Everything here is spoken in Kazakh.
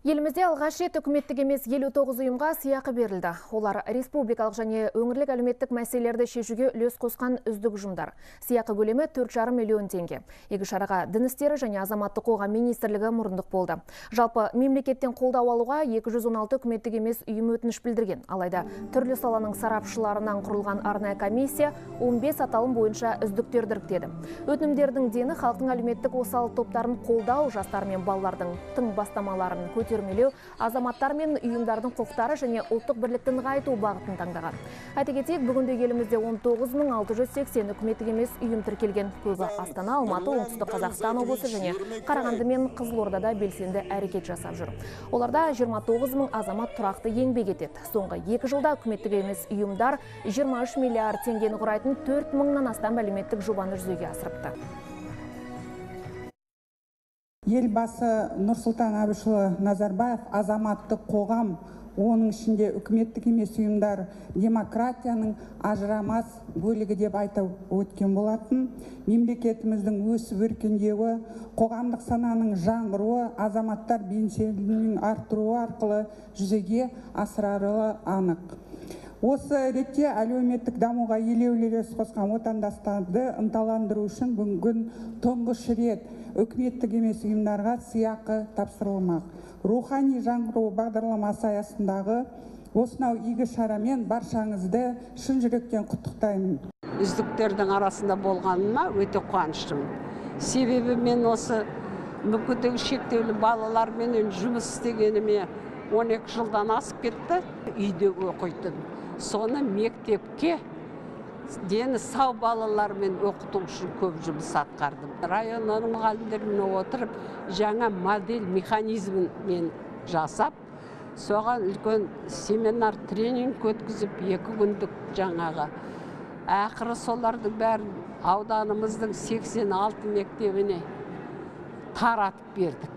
Елімізде алғаш рет үкіметтік емес 59 ұйымға сыйақы берілді. Олар республикалық және өңірлік әлеуметтік мәселелерді шешуге үлес қосқан үздік ұжымдар. Сыйақы көлемі 4,5 миллион теңге. Игі шараға Дін істері және азаматтық қоғам министрлігі мұрындық болды. Жалпы мемлекеттен қолдау алуға 216 үкіметтік емес ұйым өтініш білдірген. Алайда түрлі саланың сарапшыларынан құрылған арнайы комиссия 15 аталым бойынша үздіктерді іріктеді. Өтінімдердің дені халықтың әлеуметтік осал топтарын қолдау, жастар мен балалардың тың бастамаларын көтермелеу, азаматтар мен ұйымдардың құқықтары және ұлттық бірлікті нығайту бағытын таңдаған. Айта кетейік, бүгінде елімізде 19 680 үкіметтік емес ұйым тіркелген. Көбі Астана, Алматы, Оңтүстік Қазақстан облысы және Қарағанды мен Қызылордада белсенді әрекет жасап жүр. Оларда 29 мың азамат тұрақты еңбек етеді. Соңғы 2 жылда үкіметтік емес ұйымдар 23 миллиард теңгені құрайтын 4 мыңнан астам әлеуметтік жобаны жүзеге асырыпты. Елбасы Нұрсұлтан Әбішұлы Назарбаев азаматтық қоғам, оның ішінде үкіметтік емес ұйымдар, демократияның ажырамас бөлігі деп айтып өткен болатын. Мемлекетіміздің өсіп өркендеуі қоғамдық сананың жаңғыруы, азаматтар белсенділігінің арттыруы арқылы жүзеге асырары анық. Осы ретте әлеуметтік дамуға елеулі үлес қосқан отандастарды ынталандыру үшін бүгін тұңғыш рет үкіметтік емес ұйымдарға сыйақы тапсырылмақ. «Рухани жаңғыру» бағдарламасы аясындағы осынау игі шарамен баршаңызды шын жүректен құттықтаймын. Үздіктердің арасында болғаныма өте қуаныштымын. Себебі мен осы мүмкіндігі шектеулі балаларменен жұмыс істегеніме 12 жылдан асып кетті. Үйде оқитын, соны мектепке дені сау балалармен оқыту үшін көп жұмыс атқардым. Районның мұғалімдерімен отырып, жаңа модель механизмін мен жасап, соған үлкен семинар тренинг өткізіп, 2 күндік жаңағы, ақыры солардың бәрін ауданымыздың 86 мектебіне таратып бердік.